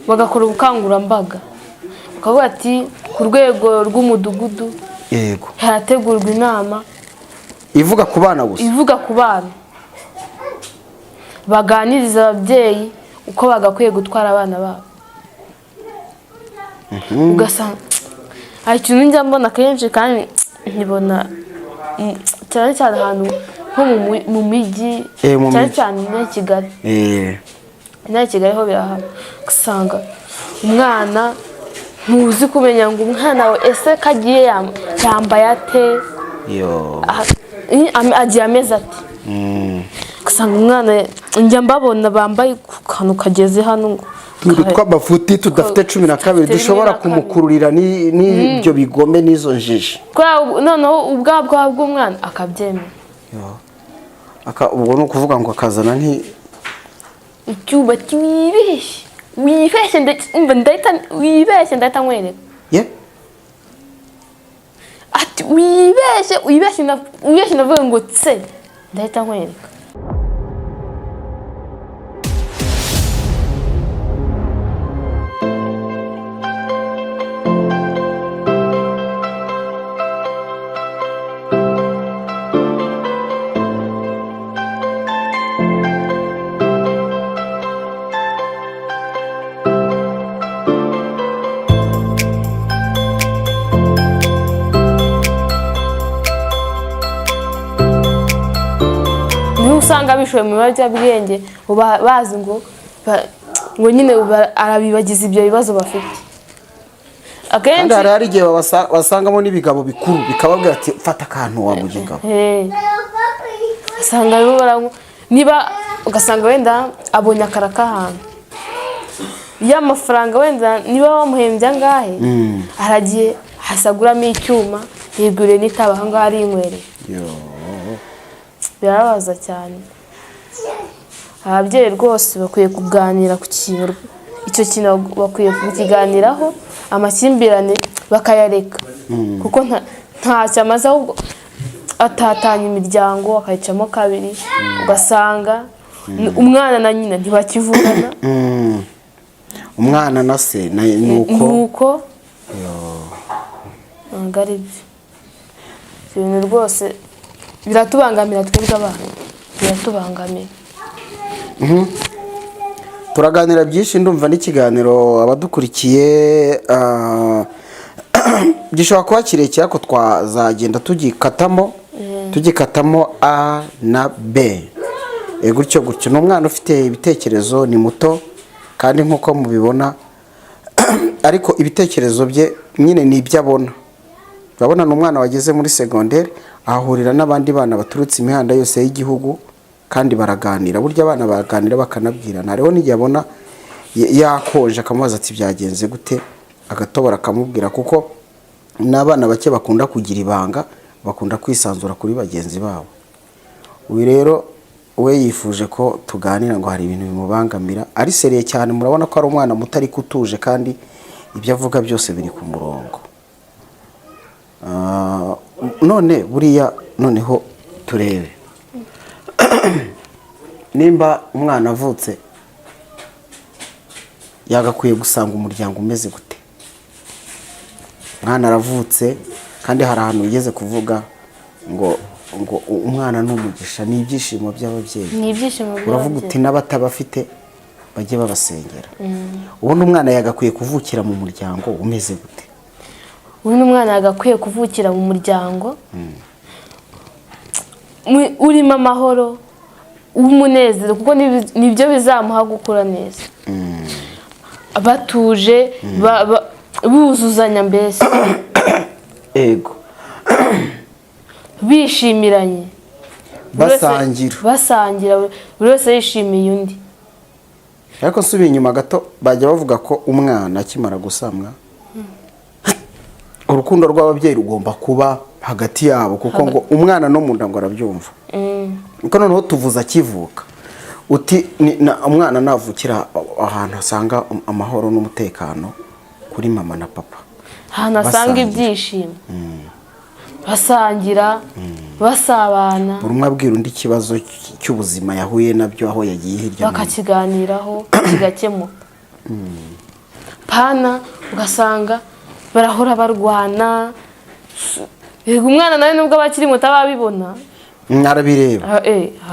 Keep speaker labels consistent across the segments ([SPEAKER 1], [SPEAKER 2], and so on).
[SPEAKER 1] Bagakora ubukangurambaga, bakavuga ati ku rwego rw'umudugudu harategurwa inama
[SPEAKER 2] ivuga ku bana gusa,
[SPEAKER 1] ivuga ku bana, baganiriza ababyeyi uko bagakwiye gutwara abana babo. Ugasanga hari ikintu njya mbona kenshi kandi nkibona cyane cyane ahantu nko mu mijyi,
[SPEAKER 2] Mu
[SPEAKER 1] cyane
[SPEAKER 2] mijyi.
[SPEAKER 1] cyane inaha i Kigali. Inaha i Kigali ho birahaba, ugasanga umwana ntuzi kumenya ngo umwana we ese ko agiye yambaye ate,
[SPEAKER 2] Yo.
[SPEAKER 1] Agiye ameze ate. Ugasanga umwana, njya mbabona bambaye ku kantu kageze hano ngo
[SPEAKER 2] Utuntu tw'amafuti tudafite 12
[SPEAKER 1] Tudafite
[SPEAKER 2] dushobora
[SPEAKER 1] rimwe na kabiri.
[SPEAKER 2] kumukururira n'ibyo bigome n'izo njiji.
[SPEAKER 1] Kubera noneho ubwabwa bw'umwana akabyemera.
[SPEAKER 2] Yo. Ubwo ni ukuvuga ngo akazana
[SPEAKER 1] Icyuma wibeshye, wibeshye, umva, ndahita, wibeshye ndahita nkwereka.
[SPEAKER 2] Ye.
[SPEAKER 1] Ati wibeshye, wibeshye, wibeshye ndavuga ngo tse, ndahita nkwereka. Niho usanga bishoye mu biyobyabwenge, uba bazi ngo ngo nyine arabibagiza ibyo bibazo bafite
[SPEAKER 2] Kandi
[SPEAKER 1] akenshi.
[SPEAKER 2] hari igihe basangamo n'ibigabo bikuru bikababwira ati fata akantu wa mugabo.
[SPEAKER 1] Usanga barimo baranywa, niba ugasanga wenda abonye akara k'ahantu y'amafaranga, wenda niba bamuhembye angahe, aragiye hasaguramo icyuma, yiguriye n'itabi, aho ngaho arinywereye.
[SPEAKER 2] Yo.
[SPEAKER 1] Birababaza cyane. Ababyeyi rwose bakwiye kuganira ku kintu, icyo kintu bakwiye kukiganiraho, amakimbirane bakayareka, kuko ntacyo amaze, ahubwo atatanya imiryango akayicamo kabiri, ugasanga umwana na nyina ntibakivugana.
[SPEAKER 2] Umwana na se nuko.
[SPEAKER 1] Nuko ntabwo ari byo. Ibyo bintu rwose biratubangamira twebwe abana, biratubangamira.
[SPEAKER 2] Turaganira byinshi, ndumva n'ikiganiro abadukurikiye gishobora kuba kirekire, ariko twazagenda tugikatamo A na B. Gutyo gutyo. Ni umwana ufite ibitekerezo, ni muto kandi nk'uko mubibona, ariko ibitekerezo bye nyine ni ibyo abona. Urabona ni umwana wageze muri segonderi, ahahurira n'abandi bana baturutse imihanda yose y'igihugu kandi baraganira. Burya abana baraganira bakanabwirana. Hariho n'igihe abona yakonje akamubaza ati byagenze gute, agatobora akamubwira, kuko n'abana bake bakunda kugira ibanga, bakunda kwisanzura kuri bagenzi babo. Uyu rero we yifuje ko tuganira, ngo hari ibintu bimubangamira. Ari sérieux cyane, murabona ko ari umwana muto ariko utuje, kandi ibyo avuga byose biri ku murongo. None buriya noneho turebe nimba umwana avutse yagakwiye gusanga umuryango umeze gute. Umwana aravutse, kandi hari ahantu wigeze kuvuga ngo umwana ni umugisha, ni ibyishimo by'ababyeyi.
[SPEAKER 1] Ni ibyishimo
[SPEAKER 2] Uravuga uti
[SPEAKER 1] by'ababyeyi.
[SPEAKER 2] N'abatabafite bajye babasengera. Ubundi umwana yagakwiye kuvukira mu muryango umeze gute?
[SPEAKER 1] Ubundi umwana yagakwiye kuvukira mu muryango urimo amahoro, w'umunezero, kuko nibyo bizamuha gukura neza, batuje, buzuzanya mbese, bishimiranye.
[SPEAKER 2] Basangira.
[SPEAKER 1] Basangira, buri wese yishimiye undi.
[SPEAKER 2] Ariko nsubiye inyuma gato, bajya bavuga ko umwana akimara gusamwa urukundo rw'ababyeyi rugomba kuba hagati yabo, kuko ngo umwana no mu nda ngo arabyumva. Kuko noneho tuvuze akivuka, uti umwana navukira ahantu asanga amahoro n'umutekano kuri mama na papa.
[SPEAKER 1] Ahantu asanga
[SPEAKER 2] Basangira.
[SPEAKER 1] ibyishimo, basangira, basabana.
[SPEAKER 2] Buri umwe abwira undi ikibazo cy'ubuzima yahuye nabyo aho yagiye hirya no hino.
[SPEAKER 1] Bakakiganiraho kigakemuka. Pana ugasanga barahora barwana. Yego, umwana nawe nubwo aba akiri muto aba abibona.
[SPEAKER 2] Arabireba.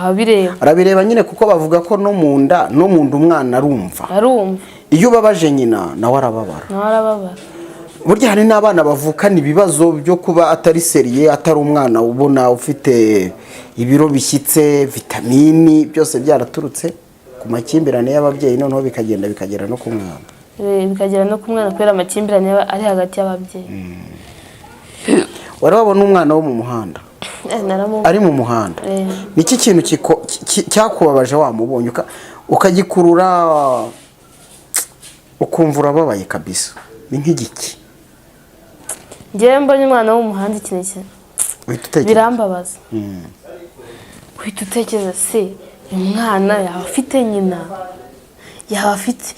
[SPEAKER 1] Abireba.
[SPEAKER 2] Arabireba nyine, kuko bavuga ko no mu nda umwana arumva.
[SPEAKER 1] Arumva.
[SPEAKER 2] Iyo ubabaje nyina, nawe arababara.
[SPEAKER 1] Nawe arababara.
[SPEAKER 2] Burya hari n'abana bavukana ibibazo byo kuba atari sérieux, atari umwana ubona ufite ibiro bishyitse, vitamini, byose byaraturutse ku makimbirane y'ababyeyi, noneho bikagenda bikagera no ku mwana.
[SPEAKER 1] Bikagera no ku mwana kubera amakimbirane aba ari hagati y'ababyeyi.
[SPEAKER 2] Wari wabona umwana wo mu muhanda?
[SPEAKER 1] Naramubonye.
[SPEAKER 2] Ari mu muhanda?
[SPEAKER 1] Eh.
[SPEAKER 2] Niki kintu cyakubabaje wamubonye, ukagikurura, ukumva urababaye kabisa? Ni nk'igiki?
[SPEAKER 1] Njyewe mbonye umwana wo mu muhanda, ikintu kimwe
[SPEAKER 2] Uhita utekereza?
[SPEAKER 1] Birambabaza. Uhita utekereza: se uyu mwana yaba afite nyina, yaba afite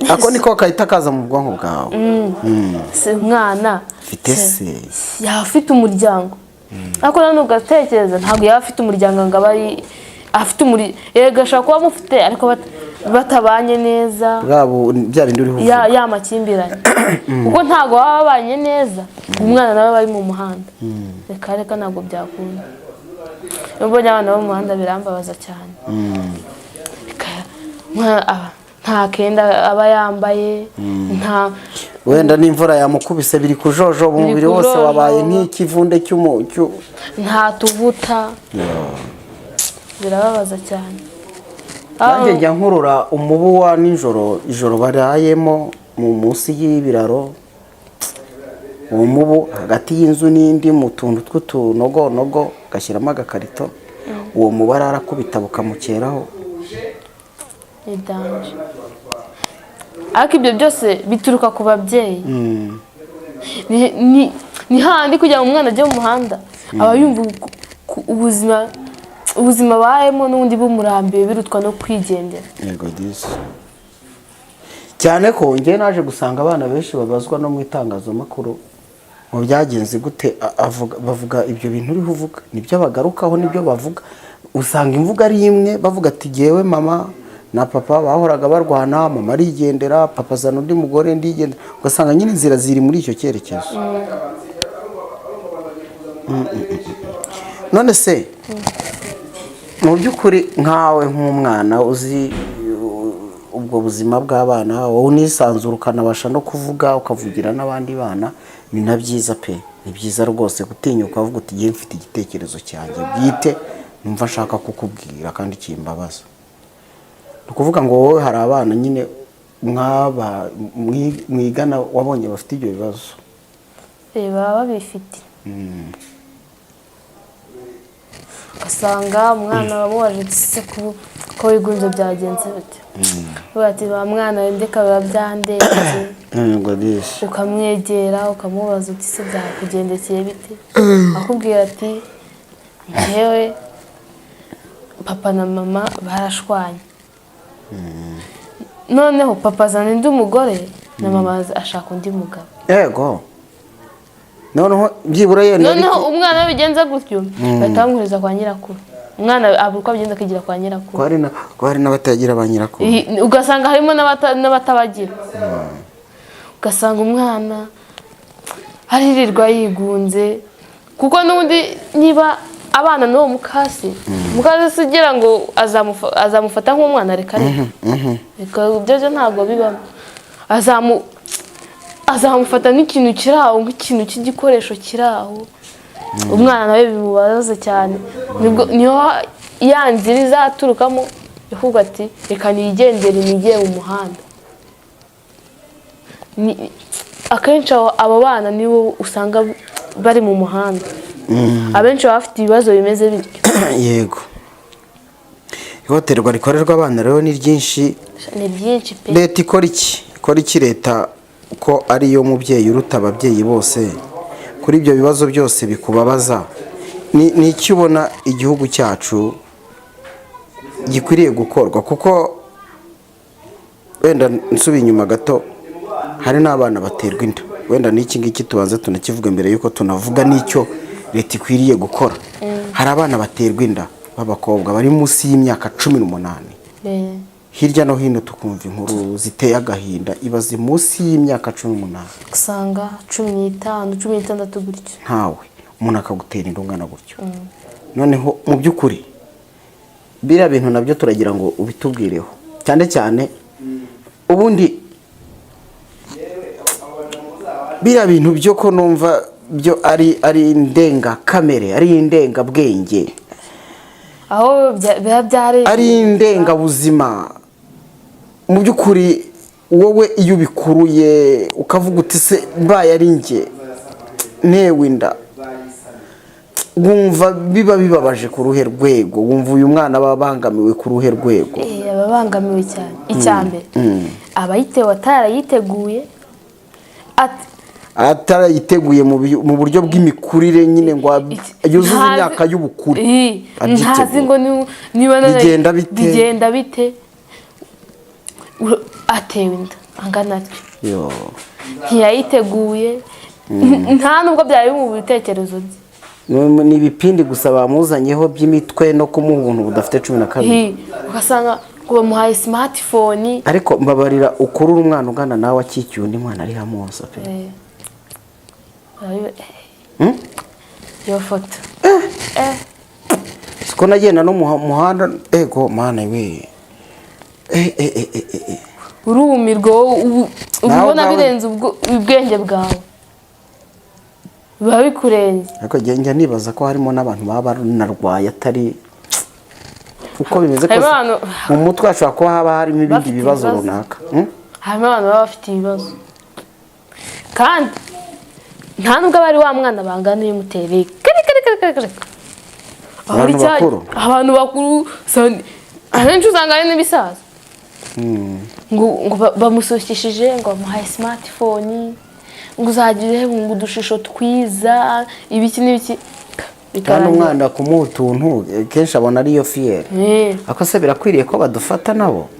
[SPEAKER 2] Ako niko kahita kaza mu bwonko bwawe?
[SPEAKER 1] Se umwana
[SPEAKER 2] Afite se?
[SPEAKER 1] Yaba afite umuryango? Ariko nanone ugatekereza, ntabwo yaba afite umuryango ngo abe ari afite yego, ashobora kuba amufite, ariko batabanye neza.
[SPEAKER 2] Bwabo bya bindi uriho uvuga.
[SPEAKER 1] Ya makimbirane, kuko ntabwo baba babanye neza, umwana nawe bari mu muhanda. Reka reka, ntabwo byakunda. Iyo mbonye abana bo mu muhanda birambabaza cyane. Umwana nta kenda aba yambaye, nta
[SPEAKER 2] Wenda n'imvura yamukubise, biri kujojoba umubiri wose.
[SPEAKER 1] Kujojoba.
[SPEAKER 2] Wabaye nk'ikivunde
[SPEAKER 1] Nta tuvuta. Birababaza cyane.
[SPEAKER 2] Nanjye njya nkurura umubu wa nijoro, ijoro barayemo mu munsi y'ibiraro, uwo mubu hagati y'inzu n'indi mu tuntu tw'utunogonogo, ugashyiramo agakarito, uwo mubu arakubita bukamukeraho.
[SPEAKER 1] Ni danger, ariko ibyo byose bituruka ku babyeyi. Ni hahandi kugira ngo umwana ajye mu muhanda, aba yumva ubuzima abayemo n'ubundi bumurambiwe, birutwa no kwigendera.
[SPEAKER 2] Yego disi, cyane ko njye naje gusanga abana benshi babazwa no mu itangazamakuru ngo byagenze gute, bavuga ibyo bintu uriho uvuga, nibyo bagarukaho, nibyo bavuga. Usanga imvugo ari imwe, bavuga ati: "Jyewe mama na papa bahoraga barwana, mama arigendera, papa azana undi mugore, ndigendera." Ugasanga nyine inzira ziri muri icyo cyerekezo. None se mu by'ukuri, nkawe nk'umwana uzi ubwo buzima bw'abana, wowe unisanzura, ukanabasha no kuvuga, ukavugira n'abandi bana, ni na byiza pe, ni byiza rwose gutinyuka ukavuga uti: "Ngiye mfite igitekerezo cyanjye bwite numva nshaka kukubwira kandi kimbabaza." Ni ukuvuga ngo wowe hari abana nyine mwaba mwigana wabonye bafite ibyo bibazo?
[SPEAKER 1] Baba babifite. Ugasanga umwana wamubaje ati: "Se ko wigunze, byagenze bite?" Uvuga ati: "Ba mwana we, ndeka, biba byandenze."
[SPEAKER 2] Yego disi.
[SPEAKER 1] Ukamwegera, ukamubaza uti: "Se byakugendekeye bite?" Akubwira ati: "Njyewe papa na mama barashwanye, noneho papa azana undi mugore na mama ashaka undi mugabo."
[SPEAKER 2] Yego, noneho byibura yenda
[SPEAKER 1] Noneho umwana we bigenze gutyo, bahita bamwohereza kwa nyirakuru. Umwana abura uko abigenza akigira kwa nyirakuru.
[SPEAKER 2] Ko hari n'abatagira ba nyirakuru.
[SPEAKER 1] Ugasanga harimo n'abatabagira, ugasanga umwana aririrwa yigunze, kuko n'ubundi niba abana n'uwo mukase se ugira ngo azamufata nk'umwana? Reka reka reka, ibyo byo ntabwo bibamo. Azamufata nk'ikintu kiri aho, nk'ikintu cy'igikoresho kiri aho. Umwana nawe bimubabaza cyane. Nibwo niho ya nzira izaturukamo ivuga ati: "Reka nigendere, nigire mu muhanda." Akenshi abo bana nibo usanga bari mu muhanda, abenshi baba bafite ibibazo bimeze bityo.
[SPEAKER 2] Yego, ihohoterwa rikorerwa abana rero ni ryinshi.
[SPEAKER 1] Ni byinshi pe.
[SPEAKER 2] Leta ikora iki? Ikora iki leta, ko ariyo mubyeyi uruta ababyeyi bose? Kuri ibyo bibazo byose bikubabaza, ni iki ubona igihugu cyacu gikwiriye gukorwa? Kuko wenda nsubiye inyuma gato, hari n'abana baterwa inda. Wenda n'iki ngiki tubanze tunakivuga mbere y'uko tunavuga n'icyo leta ikwiriye gukora. Hari abana baterwa inda b'abakobwa bari munsi y'imyaka 18. Hirya no hino tukumva inkuru ziteye agahinda. Ibaze munsi y'imyaka 18.
[SPEAKER 1] Usanga 15, 16 gutyo.
[SPEAKER 2] Ntawe umuntu akagutera inda ungana gutyo. Noneho mu by'ukuri biriya bintu nabyo turagira ngo ubitubwireho cyane cyane. Ubundi biriya bintu byo ko numva byo ari indengakamere, ari indengabwenge,
[SPEAKER 1] aho biba byari
[SPEAKER 2] ari indengabuzima. Mu by'ukuri wowe iyo ubikuruye ukavuga uti: "Se mbaye ari njye ntewe inda?" Wumva biba bibabaje ku ruhe rwego? Wumva uyu mwana aba abangamiwe ku ruhe rwego?
[SPEAKER 1] Aba abangamiwe cyane. Icya mbere, aba yitewe atarayiteguye.
[SPEAKER 2] Atarayiteguye mu buryo bw'imikurire nyine, ngo yuzuze imyaka y'ubukure.
[SPEAKER 1] Ntazi
[SPEAKER 2] Abyiteguye.
[SPEAKER 1] ngo niba
[SPEAKER 2] Bigenda bite?
[SPEAKER 1] Bigenda bite? Atewe inda angana atyo,
[SPEAKER 2] Yo.
[SPEAKER 1] ntiyayiteguye, nta nubwo byari mu bitekerezo bye.
[SPEAKER 2] Ni ibipindi gusa bamuzanyeho by'imitwe no kumuha ubuntu budafite 12.
[SPEAKER 1] Ugasanga ngo bamuhaye smartphone.
[SPEAKER 2] Ariko mbabarira, ukurura umwana ungana nawe akikiye undi mwana ari hamwoza pe.
[SPEAKER 1] Iyo foto.
[SPEAKER 2] Siko nagenda no mu muhanda, ego mana we. Eh, eh, eh, eh, eh.
[SPEAKER 1] Urumirwa wowe, uba
[SPEAKER 2] Nawe
[SPEAKER 1] ubona
[SPEAKER 2] ubwawe-
[SPEAKER 1] birenze ubwenge bwawe, biba bikurenze.
[SPEAKER 2] Ariko njya nibaza ko harimo n'abantu baba banarwaye, atari uko bimeze
[SPEAKER 1] Harimo
[SPEAKER 2] kose.
[SPEAKER 1] abantu-
[SPEAKER 2] Mu mutwe hashobora kuba haba harimo ibindi
[SPEAKER 1] Bafite
[SPEAKER 2] bibazo
[SPEAKER 1] ibibazo.
[SPEAKER 2] runaka.
[SPEAKER 1] Harimo abantu baba bafite ibibazo, kandi nta nubwo aba ari wa mwana bangana uyimutereye. Kare kare kare kare kare. Aho
[SPEAKER 2] Abantu bakuru?
[SPEAKER 1] Abantu bakuru, ahenshi usanga ari n'ibisaza, ngo bamusukishije, ngo bamuhaye smartphone, ngo uzajya ureba ngo udushusho twiza, ibiki n'ibiki.
[SPEAKER 2] Kandi
[SPEAKER 1] Bikarangira.
[SPEAKER 2] umwana kumuha utuntu, kenshi abona ariyo fierté. Ako se birakwiriye ko badufata nabo?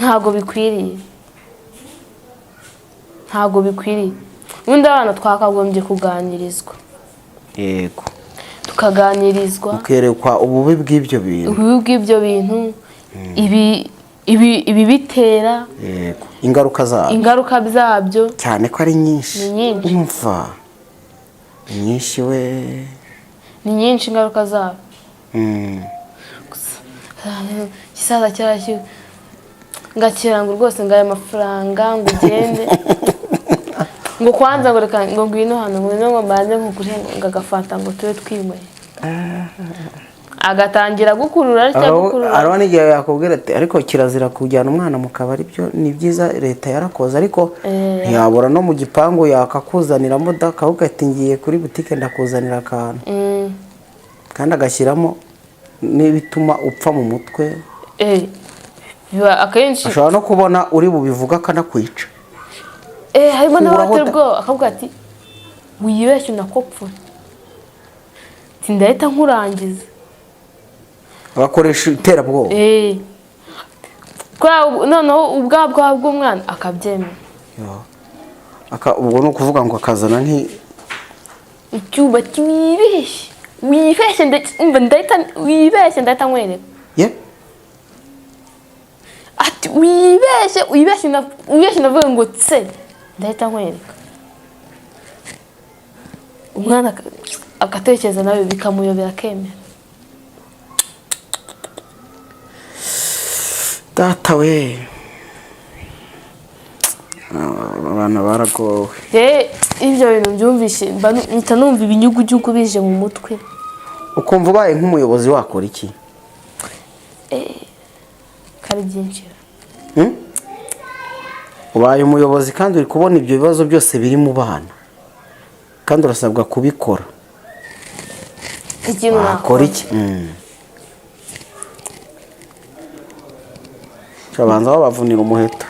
[SPEAKER 1] Ntabwo bikwiriye, ntabwo bikwiriye. Ubundi abana twakagombye kuganirizwa. Tukaganirizwa,
[SPEAKER 2] ukerekwa ububi bw'ibyo bintu.
[SPEAKER 1] Ububi bw'ibyo bintu, ibi bitera,
[SPEAKER 2] Yego, ingaruka zabyo.
[SPEAKER 1] Ingaruka zabyo.
[SPEAKER 2] Cyane ko ari nyinshi.
[SPEAKER 1] Ni nyinshi.
[SPEAKER 2] Umva, ni nyinshi we.
[SPEAKER 1] Ni nyinshi ingaruka zabyo. Gusa igisaza cyarashyi ngakira ngo rwose ngo aya mafaranga, ngo ugende, ngo kwanza ngo reka, ngo ngwino hano, ngwino, ngo mbanze nkugure ngo agafanta, ngo tube twinyweye, agatangira gukurura atya, gukurura.
[SPEAKER 2] Hariho n'igihe yakubwira ati: "Ariko kirazira kujyana umwana mu kabari." Byo ni byiza, leta yarakoze, ariko ntiyabura no mu gipangu yakakuzaniramo da, akavuga ati: "Ngiye kuri butike, ndakuzanira akantu." Kandi agashyiramo n'ibituma upfa mu mutwe.
[SPEAKER 1] Biba akenshi.
[SPEAKER 2] Ashobora no kubona uri bubivuga akanakwica.
[SPEAKER 1] Harimo
[SPEAKER 2] Kuraho
[SPEAKER 1] n'abatera
[SPEAKER 2] da.
[SPEAKER 1] ubwoba, akavuga ati: "Wibeshye unakopfura, ati ndahita nkurangiza."
[SPEAKER 2] Agakoresha iterabwoba.
[SPEAKER 1] Kubera noneho ubwa bwawe bw'umwana akabyemera.
[SPEAKER 2] Yo. Ubwo ni ukuvuga ngo akazana
[SPEAKER 1] Icyuma wibeshye, wibeshye, umva, ndahita, wibeshye ndahita nkwereka.
[SPEAKER 2] Ye.
[SPEAKER 1] Ati: "Wibeshye, wibeshye, wibeshye ndavuga ngo tse, ndahita nkwereka." Umwana agatekereza nawe bikamuyobera, akemera.
[SPEAKER 2] Data we! Ah, abana baragowe.
[SPEAKER 1] Rero ibyo bintu byumvishe, mba mpita numva ibinyugunyugu bije mu mutwe.
[SPEAKER 2] Ukumva ubaye nk'umuyobozi wakora iki?
[SPEAKER 1] Kari byinshi.
[SPEAKER 2] Ubaye umuyobozi kandi uri kubona ibyo bibazo byose biri mu bana, kandi urasabwa kubikora.
[SPEAKER 1] Ikintu
[SPEAKER 2] Wakora
[SPEAKER 1] nakora
[SPEAKER 2] iki? Urabanza wabavunira umuheto.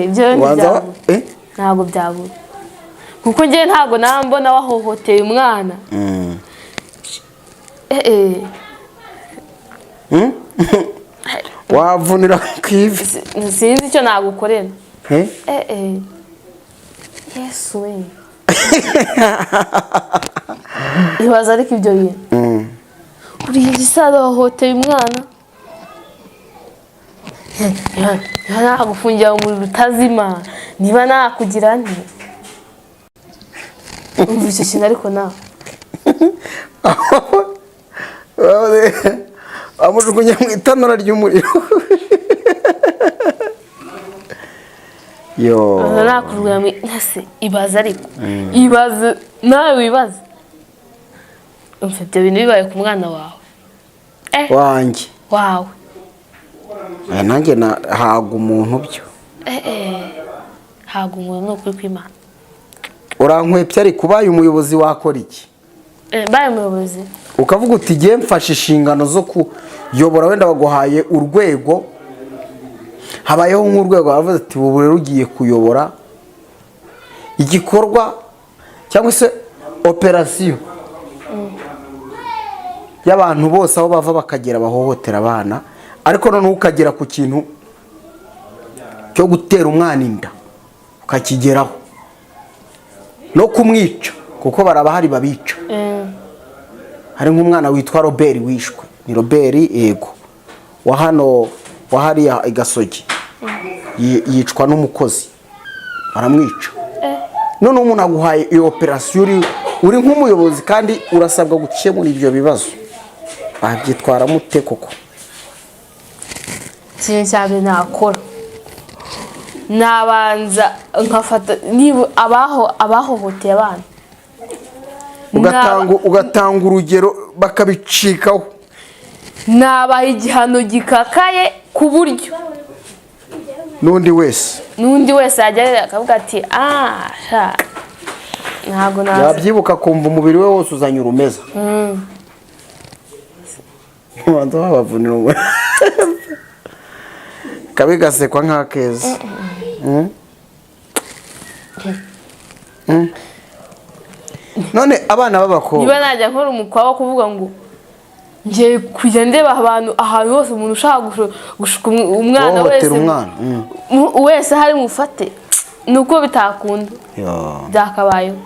[SPEAKER 1] Ibyo
[SPEAKER 2] Ubanza
[SPEAKER 1] ntibyabura.
[SPEAKER 2] Eh?
[SPEAKER 1] Ntabwo byabura, kuko njyewe ntabwo naba mbona wahohoteye umwana.
[SPEAKER 2] Wavunira ku ivi.
[SPEAKER 1] Sinzi icyo nagukorera.
[SPEAKER 2] Eh?
[SPEAKER 1] Yesu we! Ibaza ariko ibyo bintu, uriya gisaza wahohoteye umwana. Niba nagufungira umuriro utazima, niba nakugira nti, umva icyo kintu, ariko nawe
[SPEAKER 2] Bamujugunya mu itanura ry'umuriro, yo.
[SPEAKER 1] Niba nakujugunya mu ese, ibaze, ariko ibaze nawe, wibaze, umva ibyo bintu bibaye ku mwana wawe, eh.
[SPEAKER 2] Wanjye?
[SPEAKER 1] Wawe.
[SPEAKER 2] Aya nanjye haga umuntu byo.
[SPEAKER 1] Eh eh, haga umuntu, ni ukuri kw'Imana.
[SPEAKER 2] Urankwepye, ariko ubaye umuyobozi wakora iki?
[SPEAKER 1] Eh, mbaye umuyobozi?
[SPEAKER 2] Ukavuga uti: "Ngiye mfashe inshingano zo kuyobora." Wenda baguhaye urwego, habayeho nk'urwego, baravuze ati: "Ubu rero ugiye kuyobora igikorwa cyangwa se operasiyo y'abantu bose aho bava bakagera bahohotera abana," ariko noneho ukagera ku kintu cyo gutera umwana inda, ukakigeraho no kumwica, kuko barabahari babica. Hari nk'umwana witwa Robert wishwe, ni Robert, yego, wa hano, wa hariya i Gasogi. Yicwa n'umukozi, baramwica. Noneho umuntu aguhaye iyo operasiyo, uri nk'umuyobozi kandi urasabwa gukemura ibyo bibazo, wabyitwaramo ute koko?
[SPEAKER 1] Ikintu cya mbere nakora, nabanza nkafata niba abahohoteye abana.
[SPEAKER 2] Ugatanga urugero bakabicikaho.
[SPEAKER 1] Nabaha igihano gikakaye ku buryo
[SPEAKER 2] n'undi wese
[SPEAKER 1] n'undi wese yajya akavuga ati: "Ah sha, ntabwo naza."
[SPEAKER 2] Yabyibuka akumva umubiri we wose uzanye urumeza, ubanza wabavunira kabi gasekwa nk'akeza. None abana b'abakobwa
[SPEAKER 1] Niba najya nkora umukwa wo kuvuga ngo ngiye kujya ndeba abantu ahantu hose, umuntu ushaka gushuka umwana wese,
[SPEAKER 2] Guhohotera umwana.
[SPEAKER 1] Wese ahari mufate, ni uko bitakunda.
[SPEAKER 2] Yo.
[SPEAKER 1] Byakabayeho.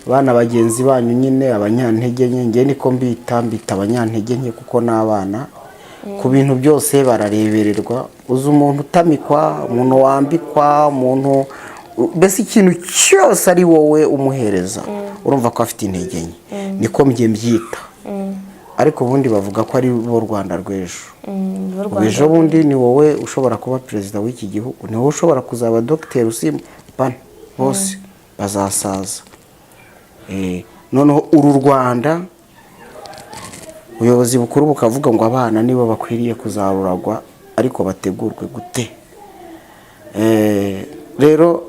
[SPEAKER 2] Abana bagenzi banyu nyine, abanyantege nke, njye niko mbita abanyantege nke, kuko n'abana ku bintu byose bararebererwa. Uzi umuntu utamikwa, umuntu wambikwa, umuntu mbese ikintu cyose ari wowe umuhereza, urumva ko afite intege nke, niko njye mbyita. Ariko ubundi bavuga ko ari bo Rwanda rw'ejo.
[SPEAKER 1] Bo
[SPEAKER 2] Ubu
[SPEAKER 1] Rwanda.
[SPEAKER 2] Ejo bundi ni wowe ushobora kuba perezida w'iki gihugu, ni wowe ushobora kuzaba dogiteri usimba bose bazasaza. Noneho uru Rwanda, ubuyobozi bukuru bukavuga ngo abana nibo bakwiriye kuzaruragwa, ariko bategurwe gute? Rero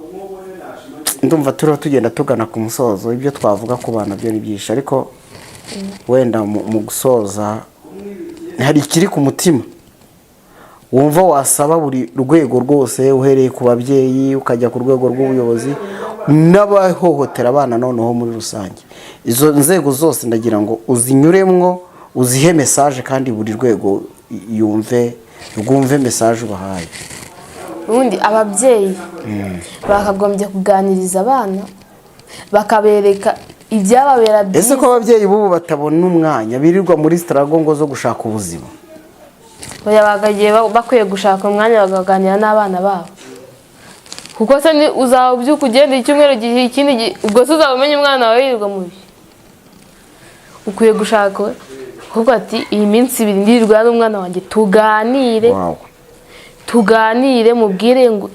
[SPEAKER 2] ndumva turiho tugenda tugana ku musozo. Ibyo twavuga ku bana byo ni byinshi, ariko wenda mu gusoza, hari ikiri ku mutima wumva wasaba buri rwego rwose, uhereye ku babyeyi ukajya ku rwego rw'ubuyobozi n'abahohotera abana, noneho muri rusange izo nzego zose, ndagira ngo uzinyuremwo, uzihe message, kandi buri rwego yumve, rwumve message ubahaye.
[SPEAKER 1] Ubundi ababyeyi bakagombye kuganiriza abana, bakabereka ibyababera
[SPEAKER 2] Ese
[SPEAKER 1] byiza.
[SPEAKER 2] ko ababyeyi b'ubu batabona umwanya, birirwa muri struggle ngo zo gushaka ubuzima?
[SPEAKER 1] Oya, bakagiye bakwiye gushaka umwanya bakaganira n'abana babo, kuko se ni uzaba ubyuka ugenda icyumweru gihe ikindi gihe, ubwo se uzaba umenya umwana wawe yirirwa mu bihe? Ukwiye gushaka kuvuga ati: "Iyi minsi 2 ndirirwa n'umwana wanjye, tuganire." Tuganire, mubwire ngo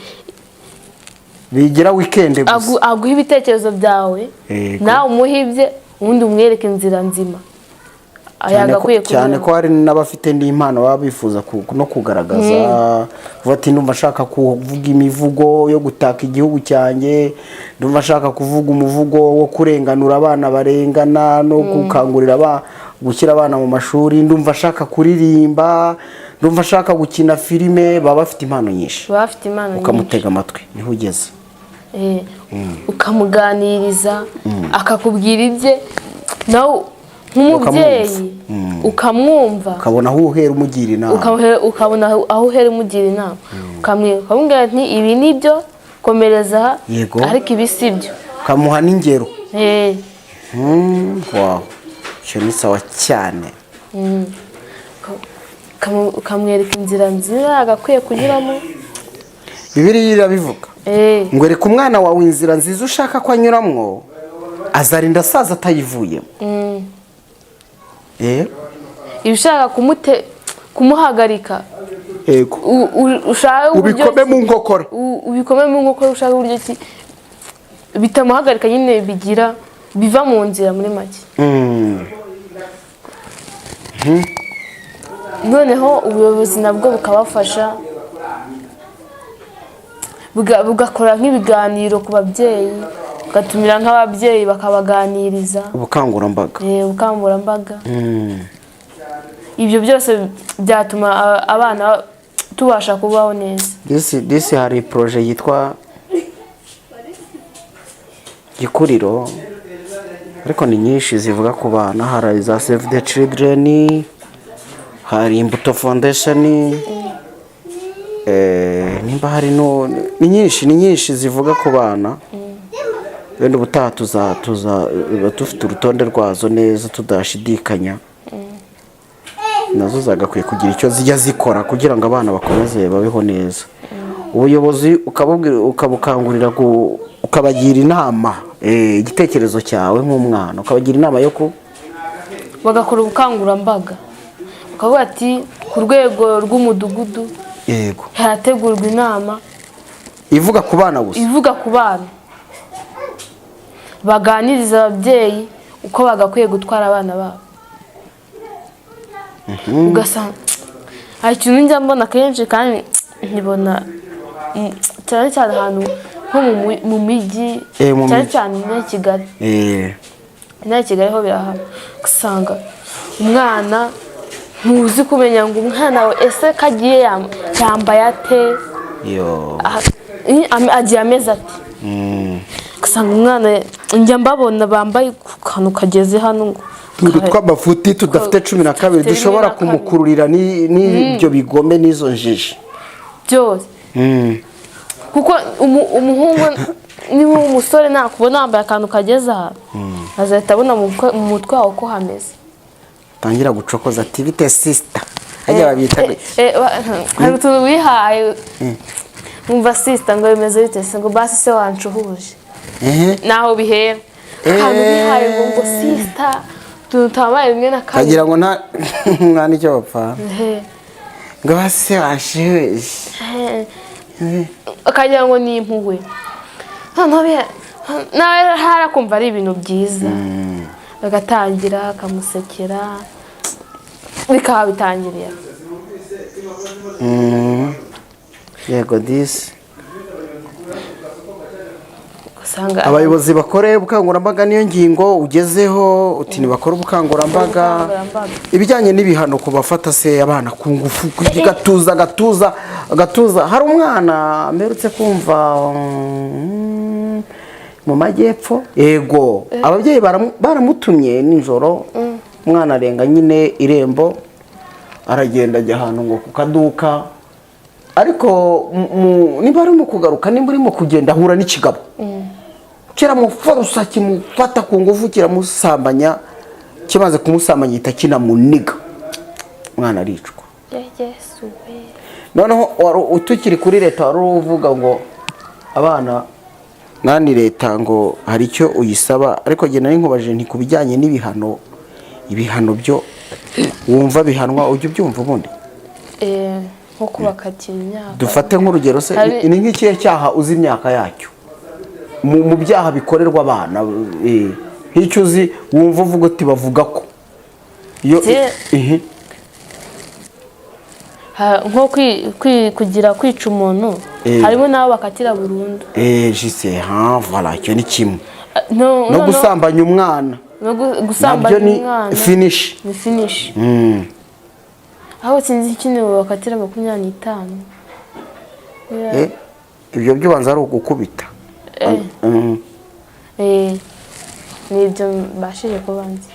[SPEAKER 2] Bigira weekend gusa.
[SPEAKER 1] Aguhe ibitekerezo byawe, nawe umuhe ibye, ubundi umwereke inzira nzima yagakwiye
[SPEAKER 2] Cyane ko
[SPEAKER 1] kunyuramo.
[SPEAKER 2] hari n'abafite n'impano baba bifuza no kugaragaza, kuvuga ati: "Ndumva ashaka kuvuga imivugo yo gutaka igihugu cyanjye, ndumva ashaka kuvuga umuvugo wo kurenganura abana barengana no gukangurira gushyira abana mu mashuri, ndumva ashaka kuririmba, ndumva ashaka gukina filime." Baba bafite impano nyinshi.
[SPEAKER 1] Baba bafite impano nyinshi.
[SPEAKER 2] Ukamutega amatwi, niho ugeze.
[SPEAKER 1] Ukamuganiriza, akakubwira ibye, nawe nk'umubyeyi ukamwumva.
[SPEAKER 2] Ukabona aho uhera umugira inama.
[SPEAKER 1] Ukabona aho uhera umugira inama, ukamubwira ati: "Ibi ni byo, komereza aha, ariko ibi si byo."
[SPEAKER 2] Ukamuha n'ingero.
[SPEAKER 1] Eh.
[SPEAKER 2] Wow, icyo ni sawa cyane.
[SPEAKER 1] Ukamwereka inzira nziza agakwiye kunyuramo.
[SPEAKER 2] Bibiliya irabivuga ngo reka umwana wawe inzira nziza ushaka ko anyuramwo, azarinda asaza atayivuyemo.
[SPEAKER 1] Iyo ushaka kumuhagarika,
[SPEAKER 2] Yego.
[SPEAKER 1] Ushaka uburyo
[SPEAKER 2] Ubikome mu nkokora.
[SPEAKER 1] Ubikome mu nkokora, ushaka uburyo ki bitamuhagarika nyine, bigira biva mu nzira muri make. Noneho ubuyobozi nabwo bukabafasha, bugakora nk'ibiganiro ku babyeyi, bugatumira nk'ababyeyi bakabaganiriza.
[SPEAKER 2] Ubukangurambaga.
[SPEAKER 1] Ubukangurambaga. Ibyo byose byatuma abana tubasha kubaho neza.
[SPEAKER 2] Disi hari projet yitwa Gikuriro, ariko ni nyinshi zivuga ku bana. Hari za Save the Children, hari Imbuto Foundation, nimba hari no ni nyinshi, ni nyinshi zivuga ku bana. Wenda ubutaha tuza dufite urutonde rwazo neza tudashidikanya. Nazo zagakwiye kugira icyo zijya zikora kugira ngo abana bakomeze babeho neza. Ubuyobozi ukabubwira, ukabukangurira, ukabagira inama, igitekerezo cyawe nk'umwana, ukabagira inama yo ku
[SPEAKER 1] Bagakora ubukangurambaga, bakavuga ati ku rwego rw'umudugudu harategurwa inama
[SPEAKER 2] ivuga ku bana gusa,
[SPEAKER 1] ivuga ku bana, baganiriza ababyeyi uko bagakwiye gutwara abana babo. Ugasanga hari ikintu njya mbona kenshi kandi nkibona cyane cyane ahantu nko mu mijyi,
[SPEAKER 2] Mu
[SPEAKER 1] cyane
[SPEAKER 2] mijyi.
[SPEAKER 1] cyane muri Kigali. Inaha i Kigali ho birahaba, usanga umwana ntuzi kumenya ngo umwana we ese ko agiye yambaye ate?
[SPEAKER 2] Yo.
[SPEAKER 1] Agiye ameze ate? Usanga umwana, njya mbabona bambaye ku kantu kageze hano ngo
[SPEAKER 2] Utuntu tw'amafuti tudafite 12
[SPEAKER 1] Tudafite
[SPEAKER 2] dushobora
[SPEAKER 1] rimwe na kabiri.
[SPEAKER 2] Kumukururira n'ibyo bigome n'izo njiji.
[SPEAKER 1] Byose, kuko umuhungu niba umusore nakubona wambaye akantu kageze aha, azahita abona mu mutwe wawe uko hameze.
[SPEAKER 2] Tangira gucokoza ati: "Bite sister?" Hajya babita
[SPEAKER 1] Hari utuntu wihaye, wumva sister ngo bimeze bite se, ngo basi se wanshuhuje. Naho bihera, akantu wihaye ngo sister, utuntu tutambaye rimwe na kabiri.
[SPEAKER 2] Kagira ngo nta n'icyo bapfana. Ngo basi washuhuje.
[SPEAKER 1] Akagira ngo ni impuhwe, noneho nawe harakumva ari ibintu byiza, agatangira akamusekera, bikaba bitangiriye.
[SPEAKER 2] Yego disi.
[SPEAKER 1] Usanga
[SPEAKER 2] Abayobozi bakore ubukangurambaga, niyo ngingo ugezeho uti ntibakore ubukangurambaga.
[SPEAKER 1] Ubukangurambaga.
[SPEAKER 2] Ibijyanye n'ibihano ku bafata se abana ku ngufu, ku gatuza, gatuza, gatuza. Hari umwana mperutse kumva mu majyepfo, yego, ababyeyi baramutumye nijoro, umwana arenga nyine irembo, aragenda ajya ahantu ngo ku kaduka, ariko niba arimo kugaruka, nimba urimo kugenda, ahura n'ikigabo kiramuforosa, kimufata ku ngufu, kiramusambanya. Kimaze kumusambanya gihita kinamuniga, umwana aricwa.
[SPEAKER 1] Yesu we!
[SPEAKER 2] Noneho tukiri kuri leta, wari uvuga ngo abana nani, leta ngo hari icyo uyisaba, ariko njye nari nkubaje nti ku bijyanye n'ibihano, ibihano byo wumva bihanwa, ujya ubyumva ubundi?
[SPEAKER 1] Nko kubakatira imyaka.
[SPEAKER 2] Dufate nk'urugero se, ni nk'ikihe cyaha uzi imyaka yacyo mu byaha bikorerwa abana, nk'icyo uzi wumva uvuga uti bavuga ko iyo
[SPEAKER 1] Nko kugira kwica umuntu, harimo n'abo bakatira burundu.
[SPEAKER 2] Jise ha, voilà, icyo ni kimwe.
[SPEAKER 1] No,
[SPEAKER 2] No gusambanya umwana
[SPEAKER 1] no
[SPEAKER 2] nabyo
[SPEAKER 1] gusambanya
[SPEAKER 2] ni
[SPEAKER 1] umwana
[SPEAKER 2] finish.
[SPEAKER 1] Ni finish. Aho sinzi ikindi bakatira 25.
[SPEAKER 2] Ibyo by'ubanza ari ugukubita.
[SPEAKER 1] Ni ibyo mbashije kuba nzi.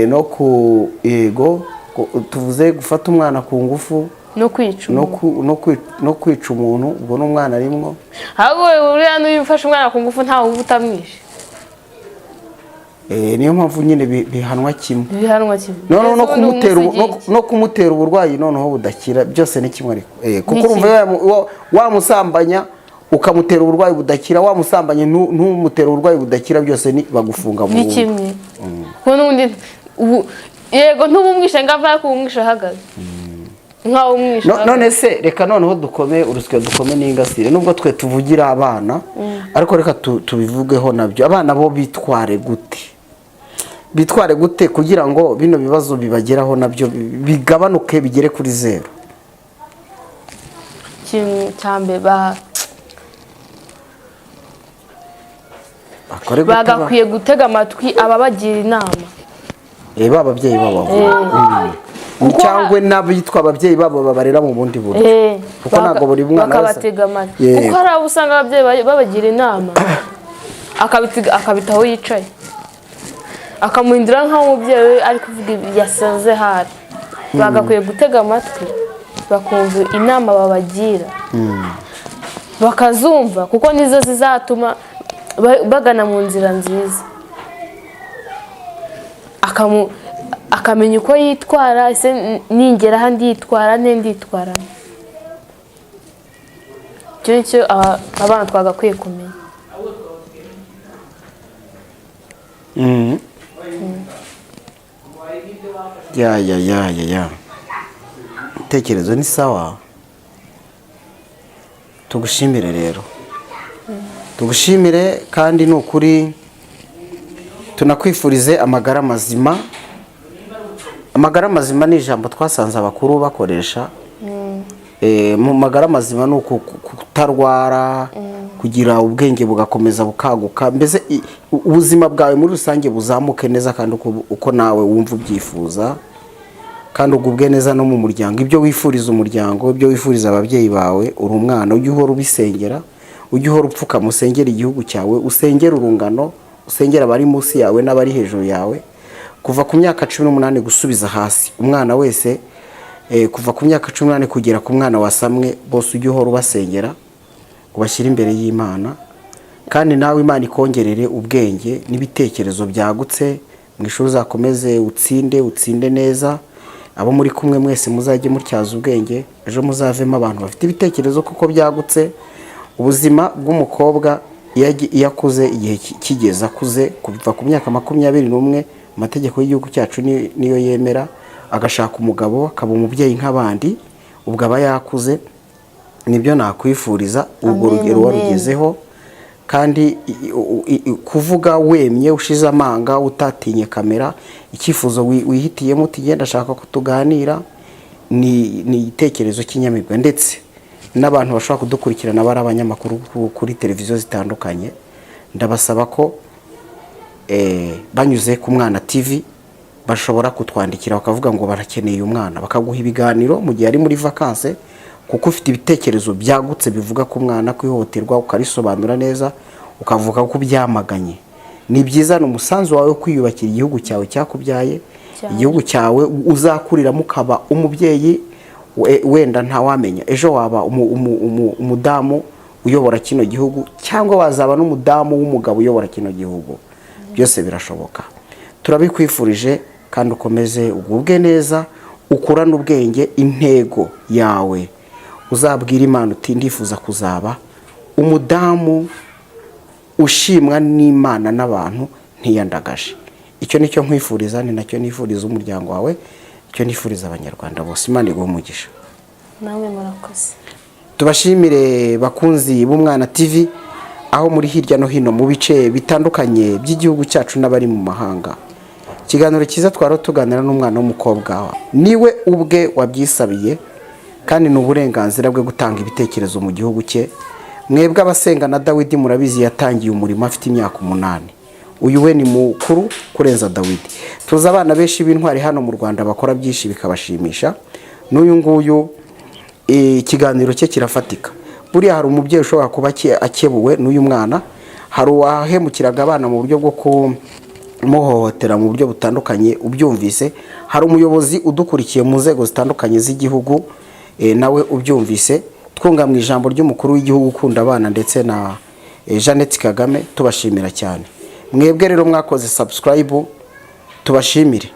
[SPEAKER 2] No ku yego, tuvuze gufata umwana ku ngufu
[SPEAKER 1] No kwica
[SPEAKER 2] no
[SPEAKER 1] umuntu.
[SPEAKER 2] No kwica umuntu, ubwo n'umwana arimwo.
[SPEAKER 1] Ahubwo buriya n'uyu ufashe umwana ku ngufu ntawe uba utamwishe.
[SPEAKER 2] Niyo mpamvu nyine bihanwa kimwe.
[SPEAKER 1] Bihanwa kimwe.
[SPEAKER 2] Noneho no
[SPEAKER 1] Mbese ubundi
[SPEAKER 2] kumutera
[SPEAKER 1] umusigiye iki?
[SPEAKER 2] No kumutera uburwayi noneho budakira, byose ni kimwe ariko. Kuko
[SPEAKER 1] Ni
[SPEAKER 2] urumva
[SPEAKER 1] kimwe.
[SPEAKER 2] Wamusambanya ukamutera uburwayi budakira, wamusambanye ntumutere uburwayi budakira, byose ni bagufunga
[SPEAKER 1] Ni
[SPEAKER 2] burundu.
[SPEAKER 1] kimwe, kuko n'ubundi ubu yego ntubumwishe ngo ava, kumwishe ahagaze nkaho umwishe ahagaze.
[SPEAKER 2] None se reka noneho dukome urusyo dukome n'ingasire, nubwo twe tuvugira abana, ariko reka tubivugeho nabyo. Abana bo bitware gute? Bitware gute kugira ngo bino bibazo bibageraho nabyo bigabanuke bigere kuri zeru?
[SPEAKER 1] Ikintu cya mbere
[SPEAKER 2] Bakore gute
[SPEAKER 1] bagakwiye gutega amatwi ababagira inama.
[SPEAKER 2] Ba ababyeyi babo cyangwa n'abitwa ababyeyi babo babarera mu bundi buryo, kuko ntabwo buri mwana wese
[SPEAKER 1] bakabatega amatwi, kuko hari abo usanga ababyeyi babagira inama akabita aho yicaye, akamuhindura nk'aho umubyeyi we ari kuvuga ibi yasaze. Hari bagakwiye gutega amatwi bakumva inama babagira, bakazumva, kuko nizo zizatuma bagana mu nzira nziza. Akamenya uko yitwara. Ese ningera aha nditwara nte, nditwara nte? Icyo ni cyo abana twagakwiye kumenya.
[SPEAKER 2] Ya ya ya ya ya, ibitekerezo ni sawa. Tugushimire rero, tugushimire kandi ni ukuri tunakwifurize amagara mazima. Amagara mazima ni ijambo twasanze abakuru bakoresha. Mu magara mazima ni kutarwara, kugira ubwenge bugakomeza bukaguka, mbese ubuzima bwawe muri rusange buzamuke neza kandi uko nawe wumva ubyifuza, kandi ugubwe neza no mu muryango. Ibyo wifuriza umuryango, ibyo wifuriza ababyeyi bawe, uri umwana ujye uhora ubisengera, ujye uhora upfukama usengera igihugu cyawe, usengera urungano, usengera abari munsi yawe n'abari hejuru yawe. Kuva ku myaka 18 gusubiza hasi, umwana wese, kuva ku myaka 18 kugera ku mwana wasamwe, bose ujye uhora ubasengera, ubashyire imbere y'Imana, kandi nawe Imana ikongerere ubwenge n'ibitekerezo byagutse. Mu ishuri uzakomeze utsinde, utsinde neza. Abo muri kumwe mwese muzajye mutyaza ubwenge, ejo muzavemo abantu bafite ibitekerezo kuko byagutse. Ubuzima bw'umukobwa iyo akuze, igihe kigeze akuze, kuva ku myaka 21, amategeko y'igihugu cyacu niyo yemera, agashaka umugabo, akaba umubyeyi nk'abandi, ubwo aba yakuze. Nibyo nakwifuriza, urwo
[SPEAKER 1] Amen,
[SPEAKER 2] rugero
[SPEAKER 1] amen.
[SPEAKER 2] warugezeho. Kandi kuvuga wemye, ushize amanga, utatinye kamera, icyifuzo wihitiyemo uti genda ashaka ko tuganira, ni igitekerezo cy'inyamibwa. Ndetse n'abantu bashobora kudukurikirana bari abanyamakuru kuri televiziyo zitandukanye, ndabasaba ko banyuze ku Mwana TV bashobora kutwandikira bakavuga ngo barakeneye uyu mwana, bakaguha ibiganiro mu gihe ari muri vacances, kuko ufite ibitekerezo byagutse bivuga ku mwana, kwihohoterwa ukarisobanura neza, ukavuga ko ubyamaganye. Ni byiza, ni umusanzu wawe wo kwiyubakira igihugu cyawe cyakubyaye, igihugu cyawe uzakuriramo ukaba umubyeyi. Wenda ntawamenya, ejo waba umudamu uyobora kino gihugu, cyangwa wazaba n'umudamu w'umugabo uyobora kino gihugu. Byose birashoboka. Turabikwifurije, kandi ukomeze ugubwe neza, ukurane ubwenge. Intego yawe uzabwira Imana uti ndifuza kuzaba umudamu ushimwa n'Imana n'abantu, ntiyandagaje. Icyo nicyo nkwifuriza, ni nacyo nifuriza umuryango wawe, icyo nifuriza Abanyarwanda bose. Imana iguhe umugisha.
[SPEAKER 1] Namwe murakoze.
[SPEAKER 2] Tubashimire bakunzi b'Umwana TV aho muri hirya no hino mu bice bitandukanye by'igihugu cyacu n'abari mu mahanga. Ikiganiro cyiza twari tuganira n'umwana w'umukobwa, niwe ubwe wabyisabiye, kandi ni uburenganzira bwe gutanga ibitekerezo mu gihugu cye. Mwebwe abasenga na Dawidi murabizi, yatangiye umurimo afite imyaka 8. Uyu we ni mukuru kurenza Dawidi. Tuzi abana benshi b'intwari hano mu Rwanda bakora byinshi bikabashimisha. N'uyu nguyu ikiganiro cye kirafatika. Buriya hari umubyeyi ushobora kuba akebuwe n'uyu mwana. Hari uwahemukiraga abana mu buryo bwo kumuhohotera mu buryo butandukanye ubyumvise. Hari umuyobozi udukurikiye mu nzego zitandukanye z'igihugu, nawe ubyumvise. Twunga mu ijambo ry'umukuru w'igihugu ukunda abana ndetse na Jeannette Kagame, tubashimira cyane. Mwebwe rero mwakoze subscribe, tubashimire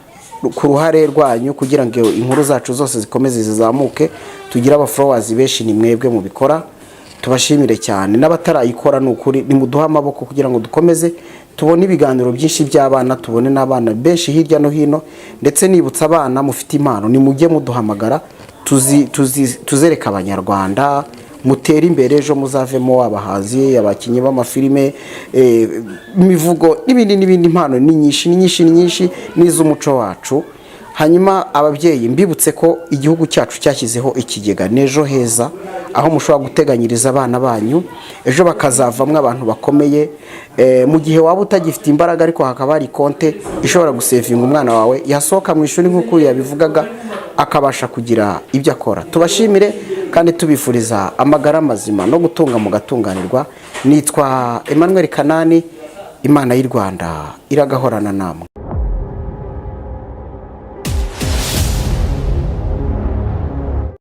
[SPEAKER 2] ku ruhare rwanyu kugira ngo inkuru zacu zose zikomeze zizamuke, tugire abafollowers benshi. Ni mwebwe mubikora, tubashimire cyane. N'abatarayikora, ni ukuri nimuduhe amaboko kugira ngo dukomeze tubone ibiganiro byinshi by'abana, tubone n'abana benshi hirya no hino. Ndetse nibutsa abana mufite impano, nimujye muduhamagara tuzereka Abanyarwanda, mutere imbere, ejo muzavemo abahanzi, abakinnyi b'amafilime, imivugo n'ibindi n'ibindi. Impano ni nyinshi, ni nyinshi, ni nyinshi, n'iz'umuco wacu. Hanyuma ababyeyi, mbibutse ko igihugu cyacu cyashyizeho ikigega n'Ejo Heza, aho mushobora guteganyiriza abana banyu ejo bakazavamo abantu bakomeye. Mu gihe waba utagifite imbaraga, ariko hakaba hari konte ishobora gusevinga umwana wawe, yasohoka mu ishuri nk'uko uyu yabivugaga, akabasha kugira ibyo akora. Tubashimire kandi tubifuriza amagara mazima no gutunga mugatunganirwa. Nitwa Emmanuel Kanani. Imana y'u Rwanda iragahorana namwe.